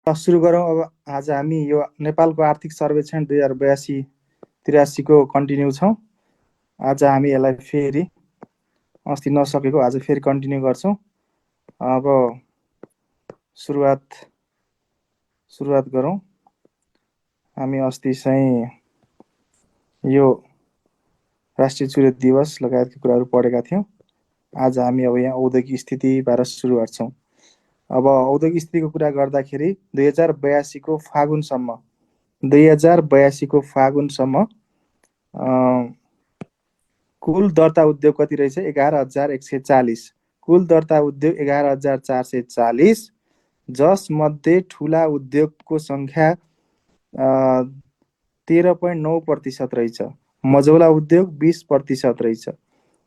सुरु गरौँ। अब आज हामी यो नेपालको आर्थिक सर्वेक्षण 2082-83 को कन्टिन्यू छौँ। आज हामी यसलाई फेरि अस्ति नसकेको आज फेरि कन्टिन्यू गर्छौँ। अब सुरुवात गरौँ। हामी अस्ति चाहिँ यो राष्ट्रिय चुरे दिवस लगायतका कुराहरू पढेका थियौँ। आज हामी अब यहाँ औद्योगिक स्थितिबाट सुरु गर्छौँ। अब औद्योगिक स्थितिको कुरा गर्दाखेरि 2082 को फागुनसम्म 2082 को फागुनसम्म कुल दर्ता उद्योग कति रहेछ? 11,140। कुल दर्ता उद्योग 11,440, जसमध्ये ठुला उद्योगको सङ्ख्या 13.9% रहेछ, मझौला उद्योग 20% रहेछ,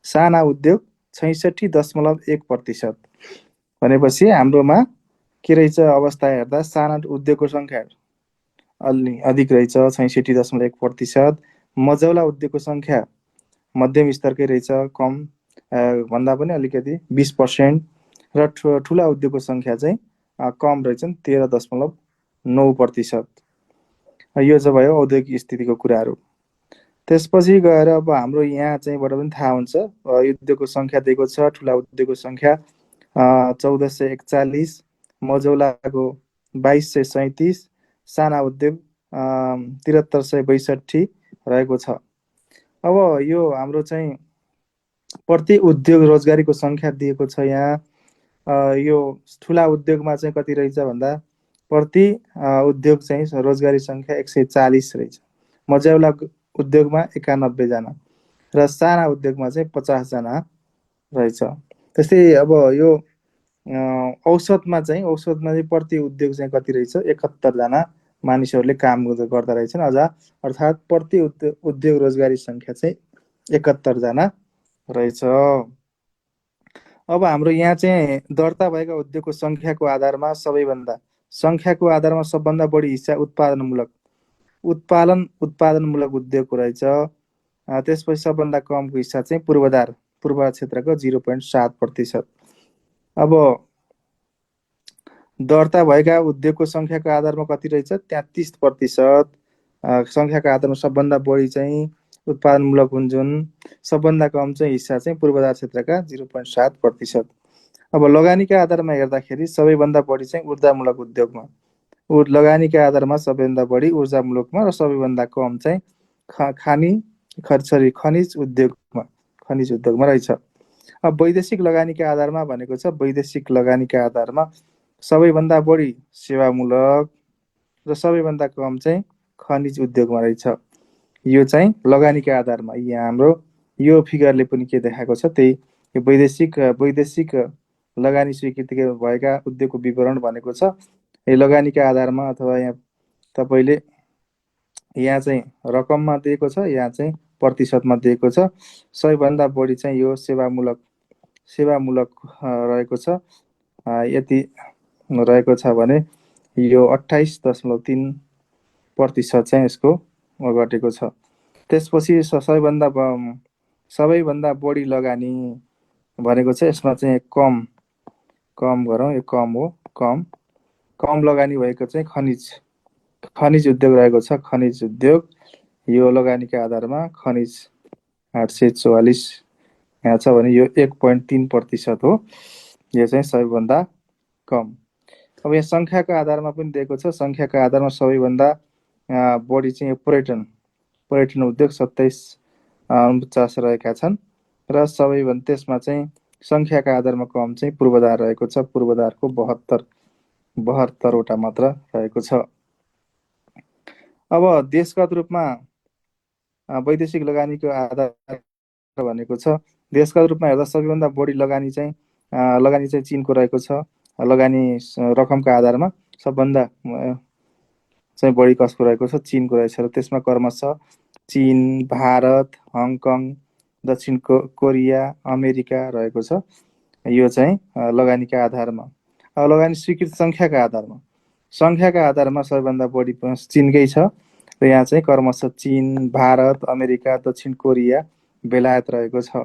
साना उद्योग 66.1%। भनेपछि हाम्रोमा के रहेछ अवस्था हेर्दा साना उद्योगको सङ्ख्या अलि अधिक रहेछ 66.1%, मझौला उद्योगको सङ्ख्या मध्यम स्तरकै रहेछ, कम भन्दा पनि अलिकति 20%, र ठुला उद्योगको सङ्ख्या चाहिँ कम रहेछन् 13.9%। यो चाहिँ भयो औद्योगिक स्थितिको कुराहरू। त्यसपछि गएर अब हाम्रो यहाँ चाहिँबाट पनि थाहा हुन्छ उद्योगको सङ्ख्या दिएको छ। ठुला उद्योगको सङ्ख्या 1441, मझौलाको 2237, साना उद्योग 7362 रहेको छ। अब यो हाम्रो चाहिँ प्रति उद्योग रोजगारीको सङ्ख्या दिएको छ यहाँ। यो ठुला उद्योगमा चाहिँ कति रहेछ भन्दा प्रति उद्योग चाहिँ रोजगारी सङ्ख्या 140 रहेछ, मझौला उद्योगमा 91 जना र साना उद्योगमा चाहिँ 50 जना रहेछ। त्यस्तै अब यो औसतमा चाहिँ प्रति उद्योग चाहिँ कति रहेछ? 71 जना मानिसहरूले काम गर्दा रहेछन्। अर्थात् प्रति उद्योग रोजगारी सङ्ख्या चाहिँ 71 जना रहेछ। अब हाम्रो यहाँ चाहिँ दर्ता भएका उद्योगको सङ्ख्याको आधारमा सबभन्दा बढी हिस्सा उत्पादनमूलक उद्योगको रहेछ। त्यसपछि सबभन्दा कमको हिस्सा चाहिँ पूर्वाधार क्षेत्रको 0.7%। अब दर्ता भएका उद्योगको सङ्ख्याको आधारमा कति रहेछ? 33%। सङ्ख्याको आधारमा सबभन्दा बढी चाहिँ उत्पादनमूलक हुन् जुन, सबभन्दा कम चाहिँ हिस्सा चाहिँ पूर्वाधार क्षेत्रका 0.7%। अब लगानीका आधारमा हेर्दाखेरि सबैभन्दा बढी चाहिँ ऊर्जामूलक उद्योगमा, लगानीका आधारमा सबैभन्दा बढी ऊर्जामूलकमा र सबैभन्दा कम चाहिँ खनिज उद्योगमा रहेछ। अब वैदेशिक लगानीका आधारमा भनेको छ, वैदेशिक लगानीका आधारमा सबैभन्दा बढी सेवामूलक र सबैभन्दा कम चाहिँ खनिज उद्योगमा रहेछ। यो चाहिँ लगानीका आधारमा। यहाँ हाम्रो यो फिगरले पनि के देखाएको छ, त्यही वैदेशिक लगानी स्वीकृति भएका उद्योगको विवरण भनेको छ। यो लगानीका आधारमा अथवा यहाँ तपाईँले यहाँ चाहिँ रकममा दिएको छ, यहाँ चाहिँ प्रतिशतमा दिएको छ। सबैभन्दा बढी चाहिँ यो सेवामूलक रहेको छ। यति रहेको छ भने यो 28.3% चाहिँ यसको घटेको छ। त्यसपछि सबैभन्दा बढी लगानी भनेको छ, यसमा चाहिँ कम गरौँ, यो कम हो। कम लगानी भएको चाहिँ खनिज उद्योग रहेको छ। खनिज उद्योग यो लगानीका आधारमा खनिज 844 यहाँ छ भने यो 1.3% हो। यो चाहिँ सबैभन्दा कम। अब यहाँ सङ्ख्याको आधारमा पनि दिएको छ। सङ्ख्याको आधारमा सबैभन्दा बढी चाहिँ पर्यटन उद्योग 2749 रहेका छन् र सबैभन्दा त्यसमा चाहिँ सङ्ख्याका आधारमा कम चाहिँ पूर्वाधार रहेको छ। पूर्वाधारको 72वटा मात्र रहेको छ। अब देशगत रूपमा वैदेशिक लगानीको आधार भनेको छ, देशगत रूपमा हेर्दा सबैभन्दा बढी लगानी चाहिँ चीनको रहेको छ। लगानी रकमको आधारमा सबभन्दा चाहिँ बढी कसको रहेको छ? चीनको रहेछ। र त्यसमा क्रमशः चीन, भारत, हङकङ, दक्षिण कोरिया, अमेरिका रहेको छ। यो चाहिँ लगानीका आधारमा। अब लगानी स्वीकृत सङ्ख्याका आधारमा सबैभन्दा बढी चीनकै छ। र यहाँ चाहिँ क्रमशः चीन, भारत, अमेरिका, दक्षिण कोरिया, बेलायत रहेको छ।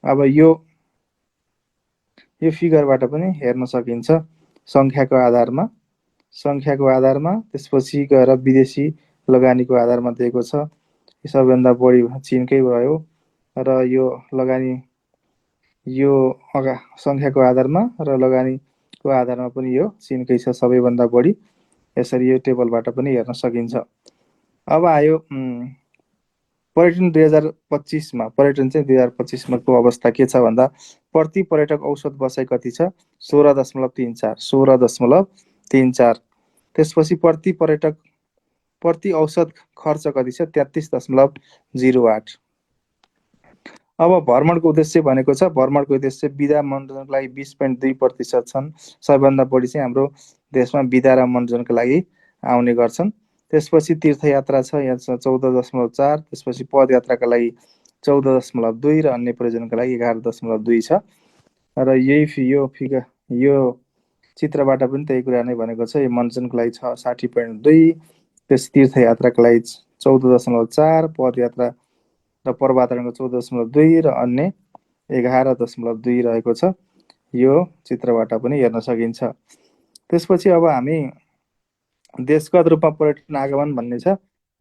अब यो फिगरबाट पनि हेर्न सकिन्छ सङ्ख्याको आधारमा सङ्ख्याको आधारमा, त्यसपछि गएर विदेशी लगानीको आधारमा दिएको छ। सबैभन्दा बढी चिनकै भयो र यो लगानी यो सङ्ख्याको आधारमा र लगानीको आधारमा पनि यो चिनकै छ सबैभन्दा बढी। यसरी यो टेबलबाट पनि हेर्न सकिन्छ। अब आयो पर्यटन 2025मा। पर्यटन चाहिँ 2025मा को अवस्था के छ भन्दा प्रति पर्यटक औसत बसाइ कति छ? 16.34। 16.34। त्यसपछि प्रति पर्यटक प्रति औसत खर्च कति छ? 33.08। अब भ्रमणको उद्देश्य भनेको छ, भ्रमणको उद्देश्य विधा मनोरञ्जनको लागि 20.2% छन्। सबैभन्दा बढी चाहिँ हाम्रो देशमा विधा र मनोरञ्जनको लागि आउने गर्छन्। त्यसपछि तीर्थयात्रा छ, यहाँ 14.4। त्यसपछि पदयात्राका लागि 14.2 र अन्य प्रयोजनका लागि 11.2 छ। र यो चित्रबाट पनि त्यही कुरा नै भनेको छ। यो मनोरञ्जनको लागि 60.2, त्यस तीर्थयात्राका लागि 14.4, पदयात्रा र पर्वतारोहणको 14.2 र अन्य 11.2 रहेको छ। यो चित्रबाट पनि हेर्न सकिन्छ। त्यसपछि अब हामी देशगत रूपमा पर्यटन आगमन भन्ने छ।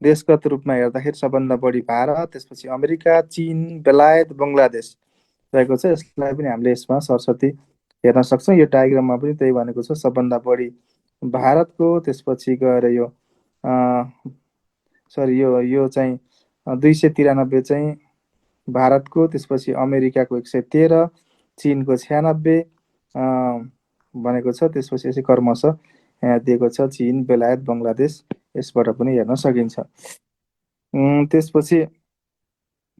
देशगत रूपमा हेर्दाखेरि सबभन्दा बढी भारत, त्यसपछि अमेरिका, चीन, बेलायत, बङ्गलादेश रहेको छ। यसलाई पनि हामीले यसमा सरस्वती हेर्न सक्छौँ। यो डायग्राममा पनि त्यही भनेको छ। सबभन्दा बढी भारतको, त्यसपछि गएर यो यो चाहिँ 293 चाहिँ भारतको, त्यसपछि अमेरिकाको 113, चीनको 96 भनेको छ। त्यसपछि यसै क्रमशः यहाँ दिएको छ चीन, बेलायत, बङ्गलादेश। यसबाट पनि हेर्न सकिन्छ। त्यसपछि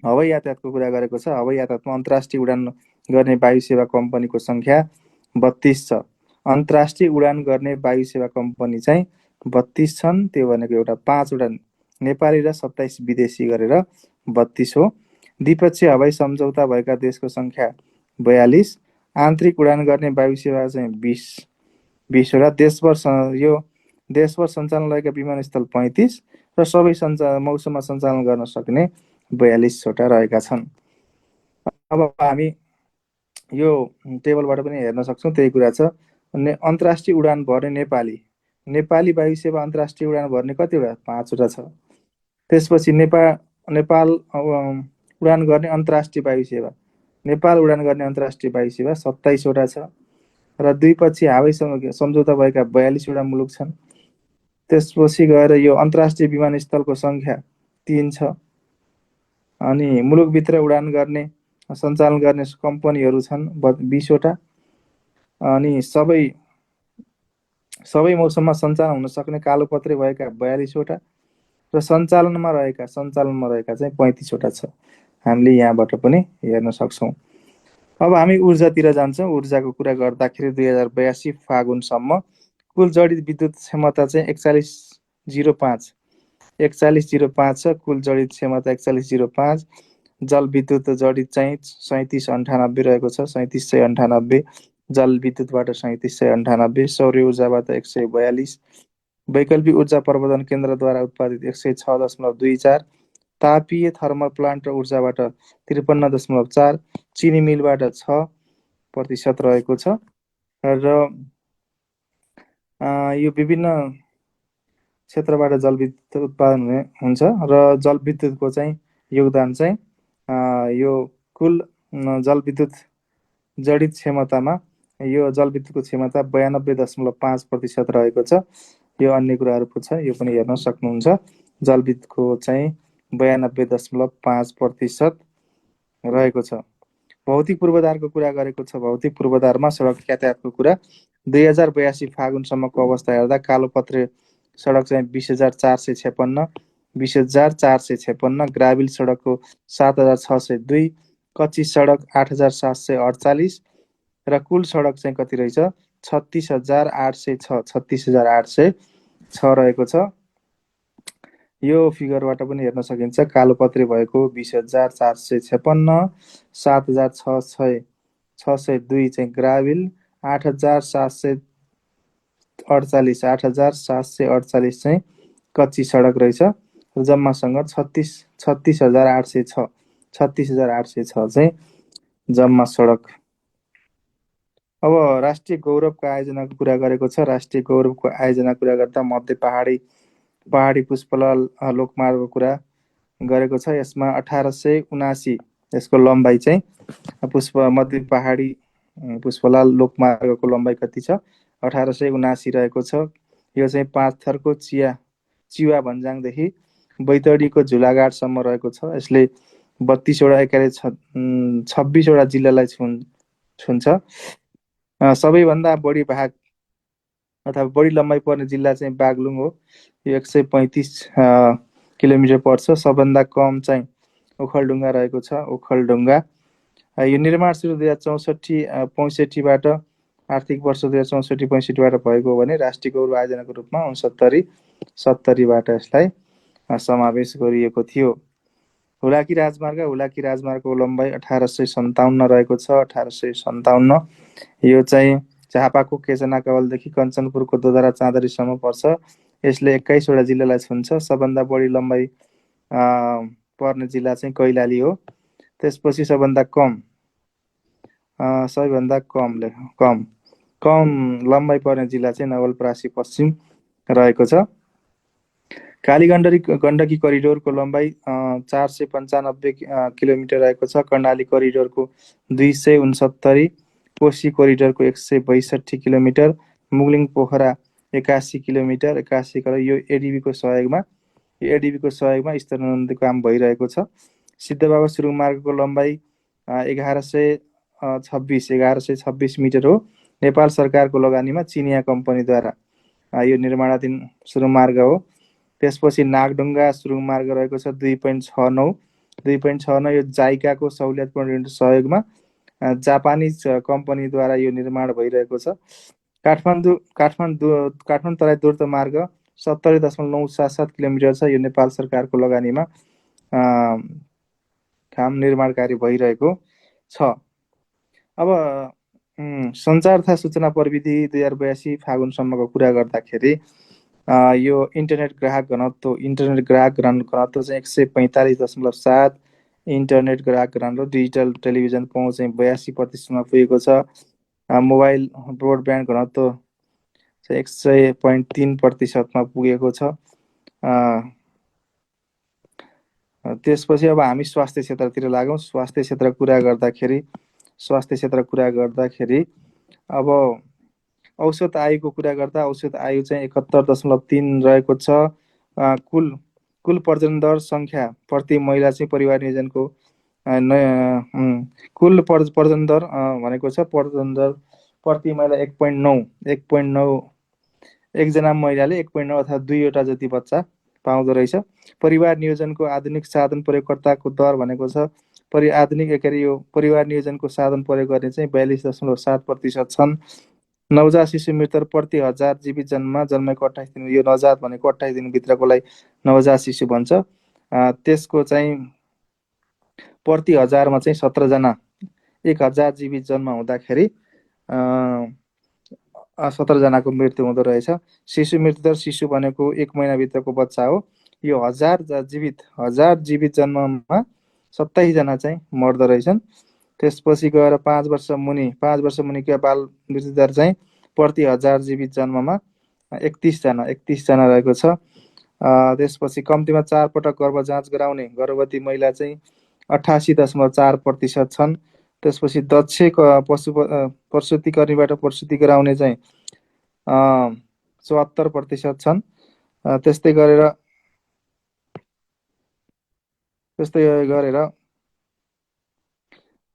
हवाई यातायातको कुरा गरेको छ। हवाई यातायातमा अन्तर्राष्ट्रिय उडान गर्ने वायु सेवा कम्पनीको सङ्ख्या 32 छ। अन्तर्राष्ट्रिय उडान गर्ने वायु सेवा कम्पनी चाहिँ 32 छन्। त्यो भनेको एउटा 5 वटा नेपाली र 27 विदेशी गरेर 32 हो। द्विपक्षीय हवाई सम्झौता भएका देशको सङ्ख्या 42। आन्तरिक उडान गर्ने वायु सेवा चाहिँ 20 वटा। देशभर सञ्चालन रहेका विमानस्थल 35 र सबै मौसममा सञ्चालन गर्न सक्ने 42 वटा रहेका छन्। अब हामी यो टेबलबाट पनि हेर्न सक्छौँ, त्यही कुरा छ। अन्तर्राष्ट्रिय उडान भर्ने नेपाली वायु सेवा अन्तर्राष्ट्रिय उडान भर्ने कतिवटा? 5 वटा छ। त्यसपछि नेपाल उडान गर्ने अन्तर्राष्ट्रिय वायु सेवा, नेपाल उडान गर्ने अन्तर्राष्ट्रिय वायु सेवा 27 वटा छ। र द्विपक्षीय हवाई सम्झौता भएका 42 वटा मुलुक छन्। त्यसपछि गएर यो अन्तर्राष्ट्रिय विमानस्थलको सङ्ख्या 3 छ। अनि मुलुकभित्र उडान गर्ने सञ्चालन गर्ने कम्पनीहरू छन् 20 वटा। अनि सबै मौसममा सञ्चालन हुन सक्ने कालोपत्रे भएका 42 वटा र सञ्चालनमा रहेका चाहिँ 35 वटा छ। हामीले यहाँबाट पनि हेर्न सक्छौँ। अब हामी ऊर्जातिर जान्छौँ। ऊर्जाको कुरा गर्दाखेरि 2082 फागुनसम्म कुल जडित विद्युत क्षमता चाहिँ 4105 छ। कुल जडित क्षमता 4105। जलविद्युत जडित चाहिँ 3798 रहेको छ। 3798 जलविद्युतबाट 3798, सौर्य ऊर्जाबाट 142, वैकल्पिक ऊर्जा प्रवर्धन केन्द्रद्वारा उत्पादित 106.24, तापीय थर्मल प्लान्ट र ऊर्जाबाट 53.4, चिनी मिलबाट 6% रहेको छ। र यो विभिन्न क्षेत्रबाट जलविद्युत उत्पादन हुन्छ र जलविद्युतको चाहिँ योगदान चाहिँ यो कुल जलविद्युत जडित क्षमतामा यो जलविद्युतको क्षमता 92.5% रहेको छ। यो अन्य कुराहरूको छ, यो पनि हेर्न सक्नुहुन्छ। जलविद्युतको चाहिँ 92.5% रहेको छ। भौतिक पूर्वाधारको कुरा गरेको छ। भौतिक पूर्वाधारमा सडक यातायातको कुरा 2082 फागुनसम्मको अवस्था हेर्दा कालोपत्रे सडक चाहिँ 20,456, 20,456, ग्राभिल सडकको 7,602, कच्ची सडक 8,748 र कुल सडक चाहिँ कति रहेछ? 36,806, 36,806 रहेको छ। यो फिगरबाट पनि हेर्न सकिन्छ। कालोपत्रे भएको 20,456, 7,602 चाहिँ ग्राभिल, 8,748 चाहिँ कच्ची सडक रहेछ। जम्मासँग 36,806 चाहिँ जम्मा सडक अब राष्ट्रिय गौरवको आयोजनाको कुरा गरेको छ। राष्ट्रिय गौरवको आयोजना कुरा गर्दा मध्य पहाडी पुष्पलाल लोकमार्गको कुरा गरेको छ। यसमा 1879 यसको लम्बाइ चाहिँ मध्य पहाडी पुष्पलाल लोकमार्गको लम्बाइ कति छ? 1879 रहेको छ। यो चाहिँ पाँच थरको चिवा भन्ज्याङदेखि बैतडीको झुलाघाटसम्म रहेको छ। यसले 32वटा एकाइ 26वटा जिल्लालाई छुन्छ। सबैभन्दा बढी भाग अथवा बढी लम्बाइ पर्ने जिल्ला चाहिँ बागलुङ हो। यो 135 किलोमिटर पर्छ। सबभन्दा कम चाहिँ ओखलढुङ्गा रहेको छ। ओखलढुङ्गा यो निर्माण सुरु 2064-65बाट आर्थिक वर्ष 2064-65बाट भएको हो भने राष्ट्रिय गौरव आयोजनाको रूपमा 69-70बाट यसलाई समावेश गरिएको थियो। हुलाकी राजमार्गको लम्बाइ 1857 रहेको छ। 1857 यो चाहिँ झापाको केचना कवलदेखि कञ्चनपुरको दोधरा चाँदरीसम्म पर्छ। यसले 21वटा जिल्लालाई छुन्छ। सबभन्दा बढी लम्बाइ पर्ने जिल्ला चाहिँ कैलाली हो। त्यसपछि सबभन्दा कम लम्बाइ पर्ने जिल्ला चाहिँ नवलपरासी पश्चिम रहेको छ। काली गण्डकी करिडोरको लम्बाइ 495 किलोमिटर रहेको छ। कर्णाली करिडोरको 269, कोशी करिडोरको 162 किलोमिटर, मुगलिङ पोखरा 81 किलोमिटर। 81 यो एडिबीको सहयोगमा स्तरोन्नति काम भइरहेको छ। सिद्धबाबा सुरुङ मार्गको लम्बाइ 1126 मिटर हो। नेपाल सरकारको लगानीमा चिनिया कम्पनीद्वारा यो निर्माणाधीन सुरुङ मार्ग हो। त्यसपछि नागढुङ्गा सुरुङ मार्ग रहेको छ 2.69 यो जाइकाको सहुलियतपूर्ण सहयोगमा जापानिज कम्पनीद्वारा यो निर्माण भइरहेको छ। काठमाडौँ तराई द्रुत मार्ग 70.977 किलोमिटर छ। यो नेपाल सरकारको लगानीमा काम निर्माण कार्य भइरहेको छ। अब सञ्चार तथा सूचना प्रविधि 2082 फागुनसम्मको कुरा गर्दाखेरि यो इन्टरनेट ग्राहक घनत्व चाहिँ 145.7, इन्टरनेट ग्राहक घनत्व, डिजिटल टेलिभिजन पहुँच चाहिँ 82%मा पुगेको छ। मोबाइल ब्रोडब्यान्ड घनत्व चाहिँ 100.3%मा पुगेको छ। त्यसपछि अब हामी स्वास्थ्य क्षेत्रतिर लागौँ। स्वास्थ्य क्षेत्र कुरा गर्दाखेरि अब औसत आयुको कुरा गर्दा औसत आयु चाहिँ 71.3 रहेको छ। कुल प्रजनन दर सङ्ख्या प्रति महिला चाहिँ परिवार नियोजनको कुल प्रजनन दर भनेको छ। प्रजनन दर प्रति महिला 1.9 एकजना महिलाले 1.9 अथवा 2वटा जति बच्चा पाउँदो रहेछ। परिवार नियोजनको आधुनिक साधन प्रयोगकर्ताको दर भनेको छ। परिवार नियोजनको साधन प्रयोग गर्ने चाहिँ 42.7% छन्। नवजात शिशु मृत्यु प्रति 1000 जीवित जन्मेको 28 दिन, यो नवजात भनेको 28 दिनभित्रकोलाई नवजात शिशु भन्छ। त्यसको चाहिँ प्रति 1000मा चाहिँ 17 जना 1000 जीवित जन्म हुँदाखेरि 17 जनाको मृत्यु हुँदो रहेछ। शिशु मृत्यु दर, शिशु भनेको 1 महिनाभित्रको बच्चा हो। यो 1000 जीवित जन्ममा 27 जना चाहिँ मर्दो रहेछन्। त्यसपछि गएर 5 वर्ष मुनिका बाल मृत्यु दर चाहिँ प्रति 1000 जीवित जन्ममा 31 जना रहेको छ। त्यसपछि कम्तीमा 4 पटक गर्भ जाँच गराउने गर्भवती महिला चाहिँ 88.4% छन्। त्यसपछि दक्ष प्रसुतिकर्मीबाट प्रसुति गराउने चाहिँ 74% छन्। त्यस्तै गरेर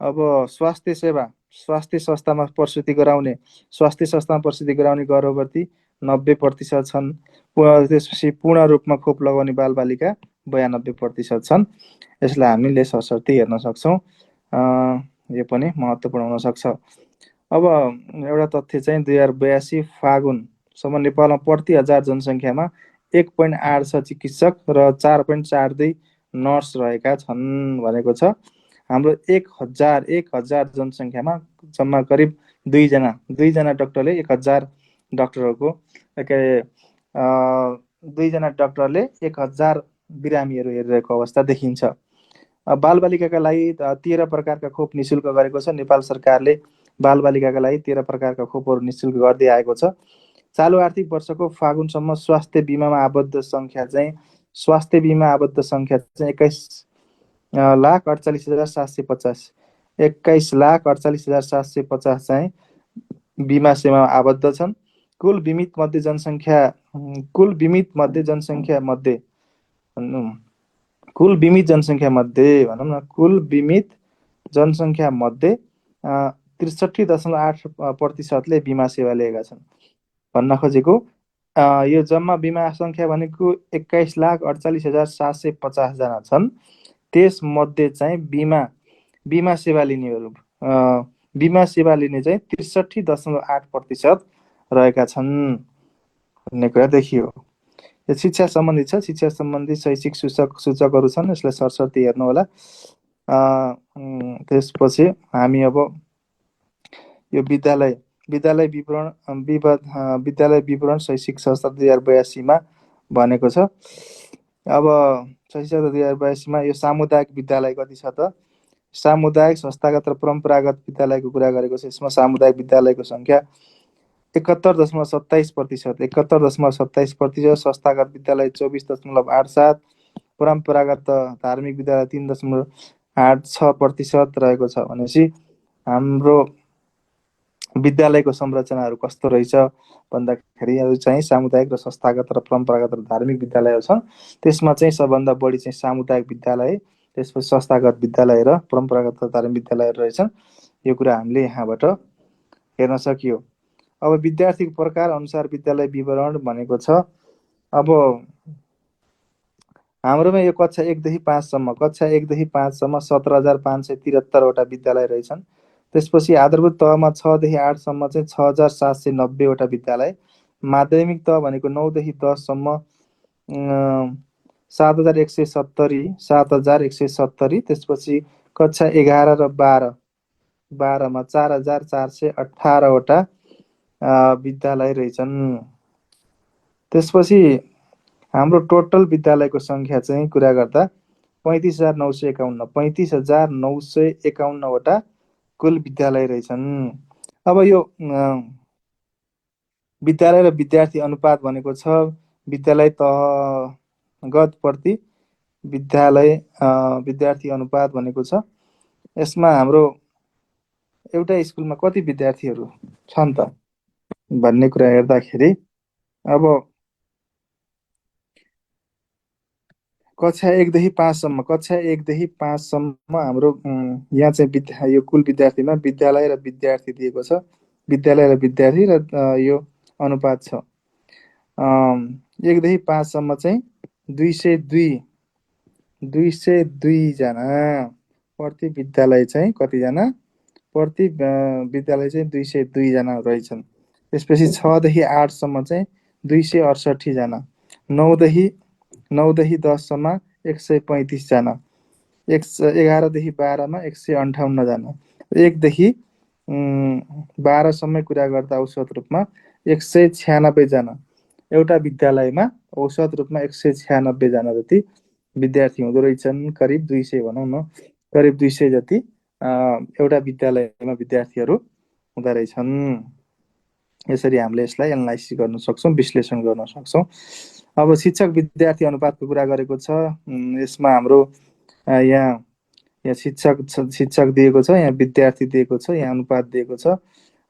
अब स्वास्थ्य संस्थामा प्रसुति गराउने गर्भवती 90% छन्। त्यसपछि पूर्ण रूपमा खोप लगाउने बालबालिका 92% छन्। यसलाई हामीले सशर्ती हेर्न सक्छौँ। यो पनि महत्त्वपूर्ण हुन सक्छ। अब एउटा तथ्य चाहिँ 2082 फागुनसम्म नेपालमा प्रति 1000 जनसङ्ख्यामा 1.86 चिकित्सक र 4.42 नर्स रहेका छन् भनेको छ। हाम्रो 1000 जनसङ्ख्यामा जम्मा करिब 2 जना डाक्टरले 1000 डाक्टरहरूको 2 जना डाक्टरले 1000 बिरामीहरू हेरिरहेको अवस्था देखिन्छ। बालबालिकाका लागि 13 प्रकारका खोप निःशुल्क गरेको छ नेपाल सरकारले। बालबालिकाका लागि 13 प्रकारका खोपहरू निःशुल्क गर्दै आएको छ। चालु आर्थिक वर्षको फागुनसम्म स्वास्थ्य बिमामा आबद्ध सङ्ख्या चाहिँ 21,48,750 21,48,750 चाहिँ बिमा सेवामा आबद्ध छन्। कुल बिमित मध्ये जनसङ्ख्या मध्ये कुल बिमित जनसङ्ख्या मध्ये भनौँ न कुल बिमित जनसङ्ख्या मध्ये 63.8%ले बिमा सेवा लिएका छन्। भन्न खोजेको यो जम्मा बिमा सङ्ख्या भनेको 21,48,750 जना छन्। त्यसमध्ये चाहिँ बिमा सेवा लिनेहरू बिमा सेवा लिने चाहिँ 63.8% रहेका छन् भन्ने कुरा देखियो। यो शिक्षा सम्बन्धी छ। शिक्षा सम्बन्धी शैक्षिक सूचकहरू छन्, यसलाई सरस्वती हेर्नु होला। त्यसपछि हामी अब यो विद्यालय विवरण शैक्षिक संस्था 2082 मा भनेको छ। अब शैक्षिक संस्था 2082 मा यो सामुदायिक विद्यालय कति छ त? सामुदायिक, संस्थागत र परम्परागत विद्यालयको कुरा गरेको छ। यसमा सामुदायिक विद्यालयको सङ्ख्या 71.27%, 71.27%, संस्थागत विद्यालय 24.87%, परम्परागत धार्मिक विद्यालय 3.86% रहेको छ। भनेपछि हाम्रो विद्यालयको संरचनाहरू कस्तो रहेछ भन्दाखेरि चाहिँ सामुदायिक र संस्थागत र परम्परागत र धार्मिक विद्यालयहरू छन्। त्यसमा चाहिँ सबभन्दा बढी चाहिँ सामुदायिक विद्यालय, त्यसपछि संस्थागत विद्यालय र परम्परागत र धार्मिक विद्यालयहरू रहेछन्। यो कुरा हामीले यहाँबाट हेर्न सकियो। अब विद्यार्थीको प्रकार अनुसार विद्यालय विवरण भनेको छ। अब हाम्रोमा यो कक्षा 1 देखि 5 सम्म 17,573 वटा विद्यालय रहेछन्। त्यसपछि आधारभूत तहमा 6 देखि 8 सम्म चाहिँ 6,790 वटा विद्यालय, माध्यमिक तह भनेको 9 देखि 10 सम्म 7,170, त्यसपछि कक्षा 11 र 12 मा 4,418 वटा विद्यालय रहेछन्। त्यसपछि हाम्रो टोटल विद्यालयको सङ्ख्या चाहिँ कुरा गर्दा 35,951 वटा कुल विद्यालय रहेछन्। अब यो विद्यालय र विद्यार्थी अनुपात भनेको छ विद्यालय तहगत प्रति विद्यार्थी अनुपात भनेको छ। यसमा हाम्रो एउटा स्कुलमा कति विद्यार्थीहरू छन् त भन्ने कुरा हेर्दाखेरि अब कक्षा 1 देखि 5 सम्म हाम्रो यहाँ चाहिँ यो कुल विद्यार्थीमा विद्यालय र विद्यार्थी दिएको छ। विद्यालय र विद्यार्थी र यो अनुपात छ। 1 देखि 5 सम्म चाहिँ 202 जना प्रति विद्यालय चाहिँ कतिजना? प्रति विद्यालय चाहिँ 202 जना रहेछन्। त्यसपछि 6 देखि 8 सम्म चाहिँ 268 जना, 9 देखि 10 सम्म 135 जना, 11 देखि 12 मा 158 जना, 1 देखि 12 सम्म कुरा गर्दा औसत रूपमा 196 जना। एउटा विद्यालयमा औसत रूपमा 196 जना जति विद्यार्थी हुँदो रहेछन्। करिब 200 भनौँ न, करिब 200 जति एउटा विद्यालयमा विद्यार्थीहरू हुँदो रहेछन्। यसरी हामीले यसलाई एनालाइसिस गर्न सक्छौँ, विश्लेषण गर्न सक्छौँ। अब शिक्षक विद्यार्थी अनुपातको कुरा गरेको छ। यसमा हाम्रो यहाँ शिक्षक दिएको छ, यहाँ विद्यार्थी दिएको छ, यहाँ अनुपात दिएको छ।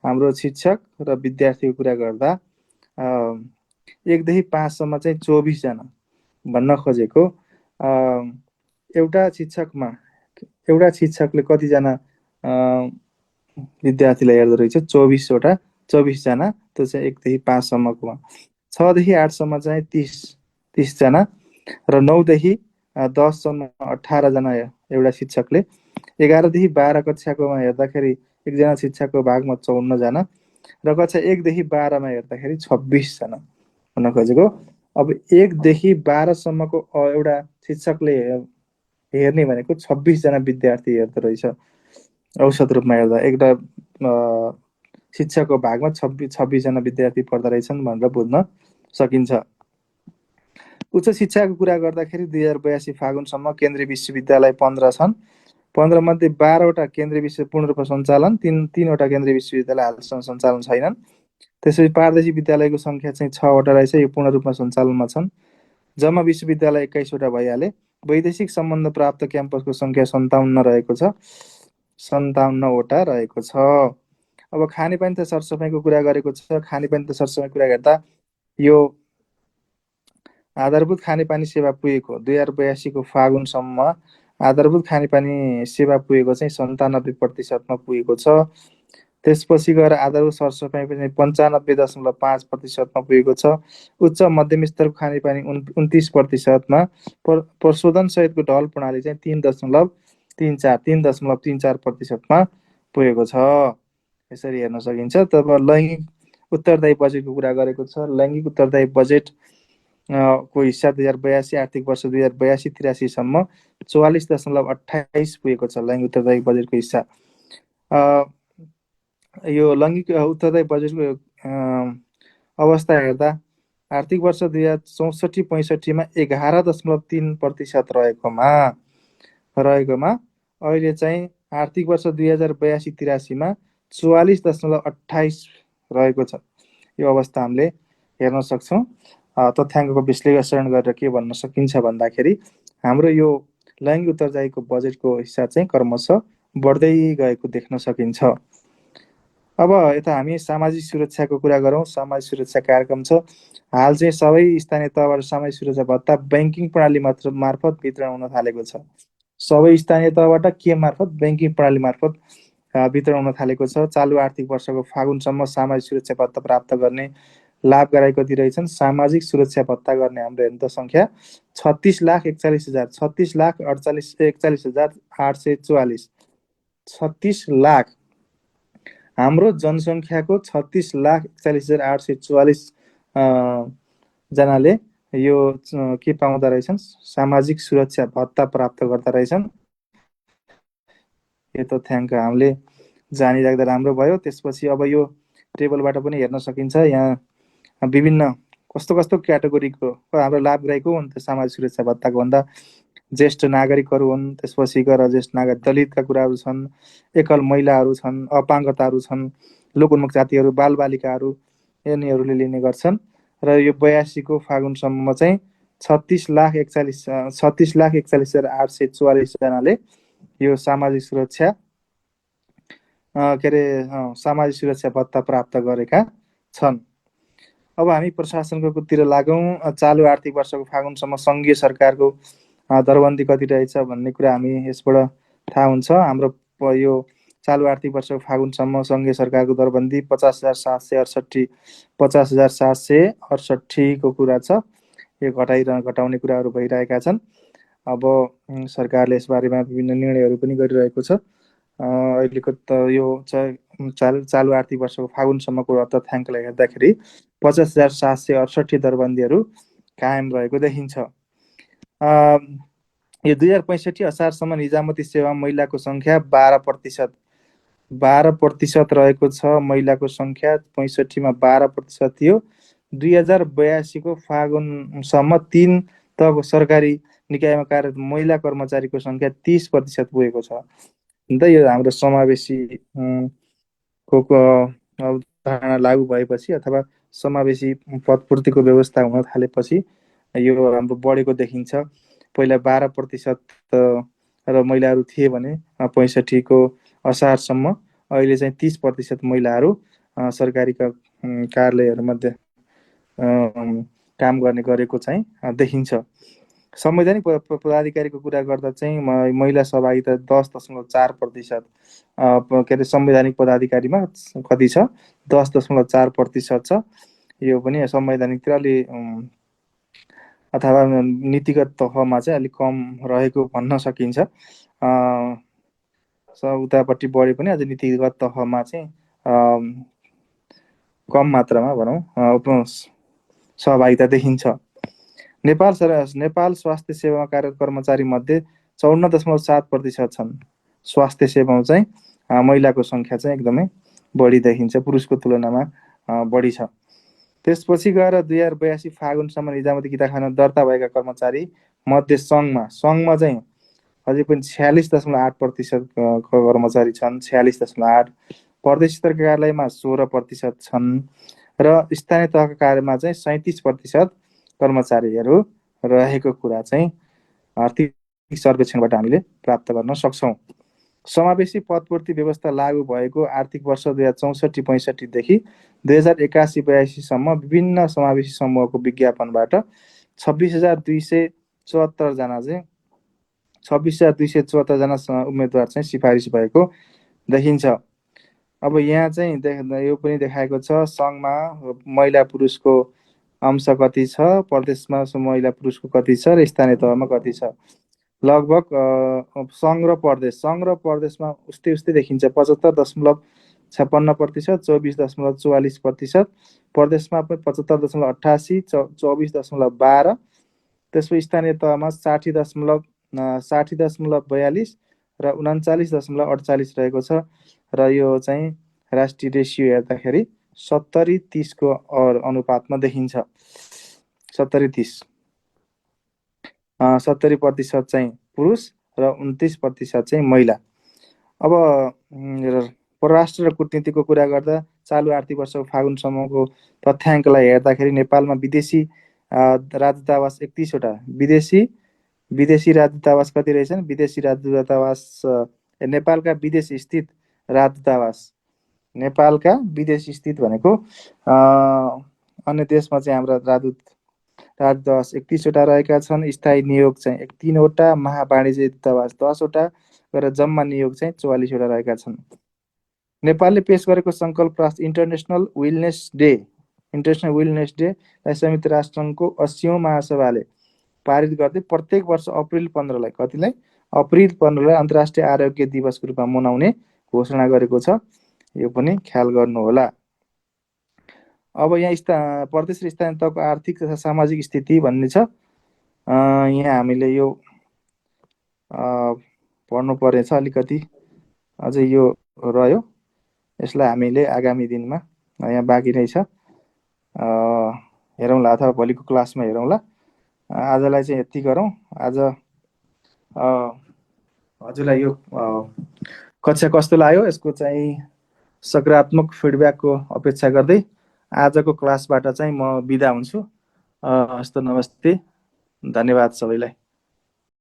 हाम्रो शिक्षक र विद्यार्थीको कुरा गर्दा 1 देखि 5 सम्म चाहिँ 24 जना भन्न खोजेको। एउटा शिक्षकले कतिजना विद्यार्थीलाई हेर्दो रहेछ? 24 जना। त्यो चाहिँ 1 देखि 5 सम्मकोमा। 6 देखि 8 सम्म चाहिँ 30 जना र 9 देखि 10 सम्म 18 जना एउटा शिक्षकले। 11 देखि 12 कक्षाकोमा हेर्दाखेरि एकजना शिक्षकको भागमा 54 जना र कक्षा 1 देखि 12 मा हेर्दाखेरि 26 जना भन्न खोजेको। अब 1 देखि 12 सम्मको एउटा शिक्षकले हेर्ने भनेको 26 जना विद्यार्थी हेर्दो रहेछ औसत रूपमा हेर्दा। एउटा शिक्षकको भागमा 26 जना विद्यार्थी पढ्दो रहेछन् भनेर बुझ्न सकिन्छ। उच्च शिक्षाको कुरा गर्दाखेरि 2082 फागुनसम्म केन्द्रीय विश्वविद्यालय 15 छन्। 15 मध्ये 12वटा केन्द्रीय विश्वविद्यालय पूर्ण रूपमा सञ्चालन, तीनवटा केन्द्रीय विश्वविद्यालय हालसम्म सञ्चालन छैनन्। त्यसपछि प्रादेशिक विद्यालयको सङ्ख्या चाहिँ 6वटा रहेछ, यो पूर्ण रूपमा सञ्चालनमा छन्। जम्मा विश्वविद्यालय 21वटा भइहाले। वैदेशिक सम्बन्ध प्राप्त क्याम्पसको सङ्ख्या 57 रहेको छ, 57वटा रहेको छ। अब खानेपानी त सरसफाइको कुरा गरेको छ। खानेपानी त सरसफाइ कुरा गर्दा यो आधारभूत खानेपानी सेवा पुगेको 2082 को फागुनसम्म आधारभूत खानेपानी सेवा पुगेको चाहिँ 97% पुगेको छ। त्यसपछि गएर आधारभूत सरसफाइ पनि 95.5% पुगेको छ। उच्च मध्यम स्तरको खानेपानी 29%, प्रशोधन सहितको ढल प्रणाली चाहिँ 3.34% पुगेको छ। यसरी हेर्न सकिन्छ। तब लैङ्गिक उत्तरदायी बजेटको कुरा गरेको छ। लैङ्गिक उत्तरदायी बजेट को हिस्सा 2082 आर्थिक वर्ष 2082-83 सम्म 44.28 पुगेको छ लैङ्गिक उत्तरदायी बजेटको हिस्सा। यो लैङ्गिक उत्तरदायी बजेटको अवस्था हेर्दा आर्थिक वर्ष 2064-65 11.3% रहेकोमा अहिले चाहिँ आर्थिक वर्ष 2082-83 44.28 रहेको छ। यो अवस्था हामीले हेर्न सक्छौँ। तथ्याङ्कको विश्लेषण गरेर के भन्न सकिन्छ भन्दाखेरि हाम्रो यो लैङ्गिक उत्तरदायीको बजेटको हिस्सा चाहिँ क्रमशः बढ्दै गएको देख्न सकिन्छ। अब यता हामी सामाजिक सुरक्षाको कुरा गरौँ। सामाजिक सुरक्षा कार्यक्रम छ। हाल चाहिँ सबै स्थानीय तहबाट सामाजिक सुरक्षा भत्ता ब्याङ्किङ प्रणाली मार्फत वितरण हुन थालेको छ। सबै स्थानीय तहबाट के मार्फत? ब्याङ्किङ प्रणाली मार्फत वितरण हुन थालेको छ। चालु आर्थिक वर्षको फागुनसम्म सामाजिक सुरक्षा भत्ता प्राप्त गर्ने लाभकारी कति रहेछन्? सामाजिक सुरक्षा भत्ता गर्ने हाम्रो हेर्नु त सङ्ख्या 36,41,000, 36,41,844, 36 लाख। हाम्रो जनसङ्ख्याको 36,41,844 जनाले यो के पाउँदा रहेछन्? सामाजिक सुरक्षा भत्ता प्राप्त गर्दा रहेछन्। यो तथ्याङ्क हामीले जानिराख्दा राम्रो भयो। त्यसपछि अब यो टेबलबाट पनि हेर्न सकिन्छ। यहाँ विभिन्न कस्तो कस्तो क्याटेगोरीको हाम्रो लाभग्राहीको हुन् त सामाजिक सुरक्षा भत्ताको भन्दा ज्येष्ठ नागरिकहरू हुन्। त्यसपछि गएर ज्येष्ठ नागरिक दलितका कुराहरू छन्, एकल महिलाहरू छन्, अपाङ्गताहरू छन्, लोकोन्मुख जातिहरू, बालबालिकाहरू यिनीहरूले लिने गर्छन्। र यो 82 को फागुनसम्म चाहिँ 36,41,844 जनाले यो सामाजिक सुरक्षा सामाजिक सुरक्षा भत्ता प्राप्त गरेका छन्। अब हामी प्रशासनको लागौँ। चालु आर्थिक वर्षको फागुनसम्म सङ्घीय सरकारको दरबन्दी कति रहेछ भन्ने कुरा हामी यसबाट थाहा हुन्छ। हाम्रो यो चालु आर्थिक वर्षको फागुनसम्म सङ्घीय सरकारको दरबन्दी 50,768, 50,768 को कुरा छ। यो घटाउने कुराहरू भइरहेका छन्। अब सरकारले यसबारेमा विभिन्न निर्णयहरू पनि गरिरहेको छ। अहिलेको त यो चालु आर्थिक वर्षको फागुनसम्मको तथ्याङ्कलाई हेर्दाखेरि 50,768 दरबन्दीहरू कायम रहेको देखिन्छ। यो 2065 असारसम्म निजामती सेवा महिलाको सङ्ख्या 12% रहेको छ। महिलाको सङ्ख्या 65 मा 12% थियो। 2082 को फागुनसम्म 3 तहको सरकारी निकायमा कार्यरत महिला कर्मचारीको सङ्ख्या 30% पुगेको छ। अन्त यो हाम्रो समावेशी को अवधारणा लागू भएपछि अथवा समावेशी पदपूर्तिको व्यवस्था हुन थालेपछि यो हाम्रो बढेको देखिन्छ। पहिला 12% र महिलाहरू थिए भने 65 को असारसम्म अहिले चाहिँ 30% महिलाहरू सरकारी कार्यालयहरूमध्ये काम गर्ने गरेको चाहिँ देखिन्छ। संवैधानिक पदाधिकारीको कुरा गर्दा चाहिँ महिला सहभागिता 10.4%, के अरे संवैधानिक पदाधिकारीमा कति छ? 10.4% छ। यो पनि संवैधानिकतिर अलि अथवा नीतिगत तहमा चाहिँ अलिक कम रहेको भन्न सकिन्छ। उतापट्टि बढे पनि अझ नीतिगत तहमा चाहिँ कम मात्रामा भनौँ सहभागिता देखिन्छ। नेपाल स्वास्थ्य सेवामा कार्यरत कर्मचारी मध्ये 54.7% छन्। स्वास्थ्य सेवामा चाहिँ महिलाको सङ्ख्या चाहिँ एकदमै बढी देखिन्छ, पुरुषको तुलनामा बढी छ। त्यसपछि गएर 2082 फागुनसम्म निजामती किताबखाना दर्ता भएका कर्मचारी मध्ये सङ्घमा चाहिँ अझै पनि 46.8% कर्मचारी छन्, 46.8। प्रदेश स्तरका कार्यालयमा 16% छन् र स्थानीय तहका कार्यमा चाहिँ 37% कर्मचारीहरू रहेको कुरा चाहिँ आर्थिक सर्वेक्षणबाट हामीले प्राप्त गर्न सक्छौँ। समावेशी पदपूर्ति व्यवस्था लागू भएको आर्थिक वर्ष 2064-65देखि 2081-82सम्म विभिन्न समावेशी समूहको विज्ञापनबाट 26,274 जना चाहिँ 26,274 जना उम्मेदवार चाहिँ सिफारिस भएको देखिन्छ। अब यहाँ चाहिँ यो पनि देखाएको छ सङ्घमा महिला पुरुषको अंश कति छ, प्रदेशमा महिला पुरुषको कति छ र स्थानीय तहमा कति छ। लगभग सङ्घ र प्रदेशमा उस्तै उस्तै देखिन्छ। 75.56%, 24.44%, प्रदेशमा पनि 75.88, 24.12, त्यसपछि स्थानीय तहमा 60.42 र 39.48 रहेको छ र यो चाहिँ राष्ट्रिय रेसियो हेर्दाखेरि 70-30 को अनुपातमा देखिन्छ। 70-30, 70% चाहिँ पुरुष र 29% चाहिँ महिला। अब परराष्ट्र र कूटनीतिको कुरा गर्दा चालु आर्थिक वर्षको फागुनसम्मको तथ्याङ्कलाई हेर्दाखेरि नेपालमा विदेशी राजदूतावास 31वटा, विदेशी राजदूतावास कति रहेछन्? विदेशी राजदूतावास नेपालका विदेश स्थित राजदूतावास, नेपालका विदेश स्थित भनेको अन्य देशमा चाहिँ हाम्रा राजदूतावास 31वटा रहेका छन्। स्थायी नियोग चाहिँ 3वटा, महावाणिज्य दूतावास 10वटा गरेर जम्मा नियोग चाहिँ 44वटा रहेका छन्। नेपालले पेश गरेको सङ्कल्प इन्टरनेसनल विलनेस डे संयुक्त राष्ट्रसङ्घको 80औं महासभाले पारित गर्दै प्रत्येक वर्ष अप्रिल 15लाई अन्तर्राष्ट्रिय आरोग्य दिवसको रूपमा मनाउने घोषणा गरेको छ। यो पनि ख्याल गर्नुहोला। अब यहाँ प्रदेश र स्थानीय तहको आर्थिक तथा सामाजिक स्थिति भन्ने छ। यहाँ हामीले यो पढ्नु परेछ अलिकति, अझै यो रह्यो। यसलाई हामीले आगामी दिनमा यहाँ बाँकी नै छ, हेरौँला अथवा भोलिको क्लासमा हेरौँला। आजलाई चाहिँ यति गरौँ। आज हजुरलाई यो कक्षा कस्तो लाग्यो यसको चाहिँ सकारात्मक फिडब्याकको अपेक्षा गर्दै आजको क्लासबाट चाहिँ म बिदा हुन्छु। हस्त नमस्ते, धन्यवाद सबैलाई।